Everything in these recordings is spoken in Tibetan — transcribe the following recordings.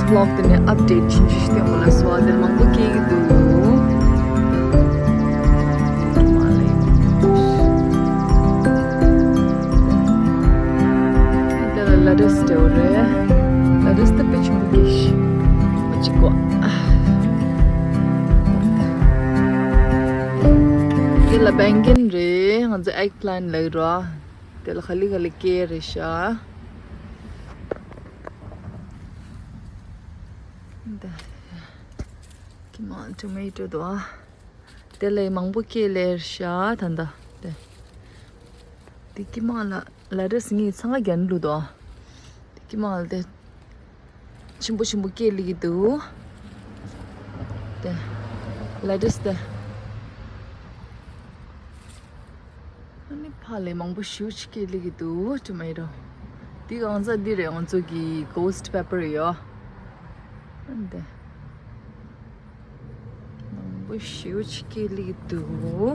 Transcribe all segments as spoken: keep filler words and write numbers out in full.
Vlog དེ་ནས་update ཆུང་ཆུང་ཞིག་སྟོན་དགོས་ལ་སོ། དེར་མང་པོ་སྐྱེ་གི་འདུག་དེ་ལ་lettuce སྤྲད་པ་རེད། lettuce དེ་དཔེ་ཆེན་པོ་སྐྱེས་ཤག་མ་གཅིག་གོ། དེ་ལ་བེང་གན་རེད། ང་ཚོ་eggplant ལབ་ར། དེ་ལ་ག་ལེ་ག་ལེ་སྐྱེ་རེད་ཤག་འདི་ཀི་མ་tomato འདུག་ཨ། དེ་ལས་མང་པོ་སྐྱེ་ལེར་ཤག་ད་ལྟ་དེ། དེ་ཀི་མ་ལ་lettuce ངས་ཚང་ག་རྒྱན་བླུགས་འདུག་ཨ། དེ་ཀི་མ་ལ་དེ་ཆེན་པོ་ཆེན་པོ་སྐྱེ་ལེ་གི་འདུག་དེ་lettuce དེ། ཨ་ནི་ཕ་ལས་མང་པོ་ཞེ་པོ་ཅིག་སྐྱེ་ལེ་གི་འདུག tomato། འདི་གང་ཟག་འདི་རེད། ང་ཚོ་གི་ghost pepper ཡོད། ཨ་ནི་དེ་མང་པོ་ཞེ་པོ་ཅིག་སྐྱེ་ལེ་གི་འདུག་ཨ་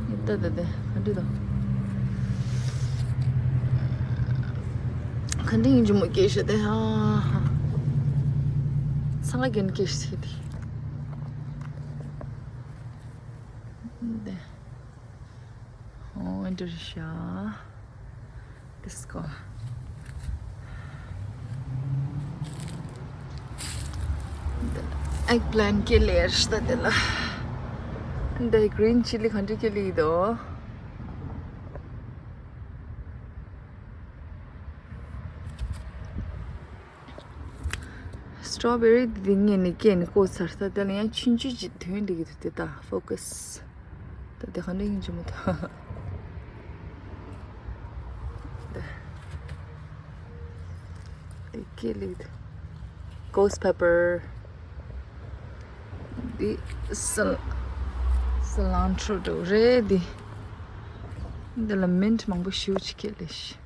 ནི་ད་ད་དེ་ག་འདྲ་དང་ག་འདྲ་ཡིན་གྱི་མོ་སྐྱེ་ཤ་དེ། ཧ་ཧ། ཚང་ག་རྒྱན་སྐྱེ་ཤ་དེ། འདི། ཨོ་འདིར་ཤ། དེ་སྐོ། འདི་ལ་eggplant སྐྱེ་ལེར་ཤ་ད་དེ་ལ། འདི་green chili ག་འདྲ་སྐྱེ་ལེ་འདུག strawberry དེ་ངས་ནི་སྐྱེས་ནི་བཀོག་ཚར། ད་དེ་ལ་ཡང་ཆུང་ཆུང་ཅིག་ཐོན་འདི་གི་དེ་ད་focus། ད་དེ་ག་འདྲ་ཡིན་གྱི་མི་ཐུབ། དེ་དེ་སྐྱེ་ལེ་དེ། ghost pepper། དེ་སི་སི་ལན་ཊྲོ་འདྲ་རེད་དེ། འདི་ལ་mint མང་པོ་ཞེ་པོ་ཅིག་སྐྱེ་ལེ་ཤ།